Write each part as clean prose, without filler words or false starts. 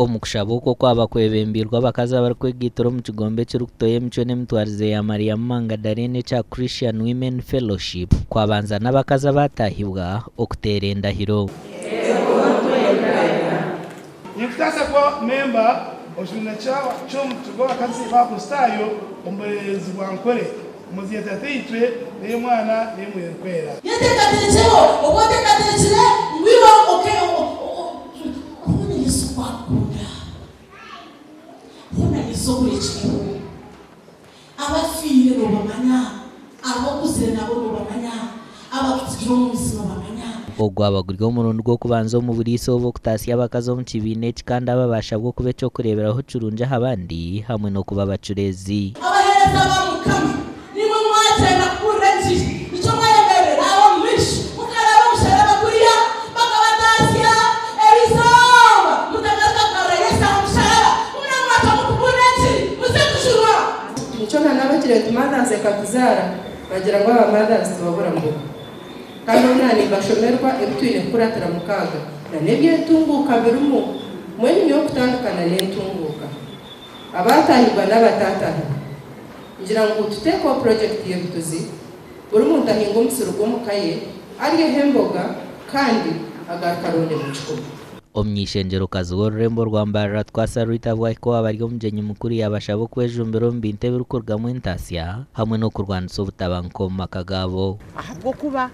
Omu kushaba oku okwaba kwebembeirwe abakazi abarikwegaitira omu kigombe ekirikutoya emicwe n'emitwarize ya Mariamu Mangadalene ekya Christian Women Fellowship kwabanza n'abakazi abaatahibwa okuteera endahiro. Ninkutaasa kuba memba omu kibiina ky'omutwe gw'abakazi b'Abakristaayo omu burereezi bwa Nkore, omu iziina rya Tataitwe n'ey'Omwana n'ey'Omwoyo Orikwera. Yeteekateekyeho, oba oteekateekire ngu iwe oke Hoona Yesu ku akukunda, hoona Yesu okurekireho. Abafiire noobamanya, abakuzire nabo noobamanya, abakutsigire omu nsi noobamanya. Ogu gwaba guri omurundi gw'okubanza omu buriisa obu okutaasya abakazi omu kibiina eki kandi aba baashabwa okuba eky'okureeberaho kirungi aha bandi hamwe n'okuba abacureezi. Abaheereza ba Mukama, Nimwe mwagyenda kubuurira engiri, nikyo mwayemerera aho omu maisho, mukareeba omusharaba kuriya, bakabataasya erizooba, mutagaruka kugarura Yesu aha musharaba, mbwenu mwacwamu kubuurira engiri, muze kujunwa. Nikyo na n'abagira nti mothers ekatuzaara bagira ngu aba mothers tibabura mboga. Kandi obu naanimbashomerwa ebi twine kukuratira mukaaga na n'eby'entunguuka birimu. Mbwenu nyowe kutandika na n'entunguuka. Abaatahibwa n'abataatahibwa. Ngira ngu tuteekeho purojekiti y'ebituzi, buri muntu ahinge omusiri gw'omuka ye, aryeho emboga kandi agaruke arondemu ekikumi. Omuny'eishengyerokazi w'orurembo rwa Mbarara Twasa Rita Bwahika owaaba ari omugyenyi mukuru yaabashaba okwejumbira omu bintu ebirikurugamu entaasya hamwe n'okurwanisa obutabanguko omu maka gaabo. Ahabw'okuba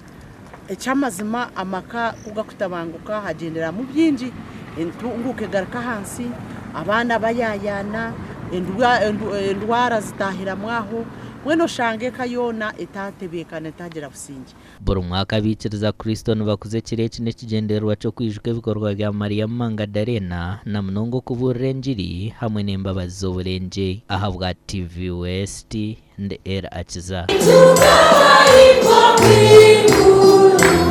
eky'amazima amaka ku gakutabanguka hagyenderamu bingi, entunguka egaruka ahansi, abaana bayaayaana, endwara zitaahiramu aho, mbwenu oshanga eka yoona etaatebeekana etaagira busingye. Buri mwaka abaikiriza Kristo nibakuza ekiro eki n'ekigyendererwa ky'okwijuka ebikorwa bya Mariamu Mangadalena na munonga okubuurira engiri hamwe n'embabazi z'oburengye. Ahabwa TV West, ndi El Akiza. Tukahikwa omu iguru.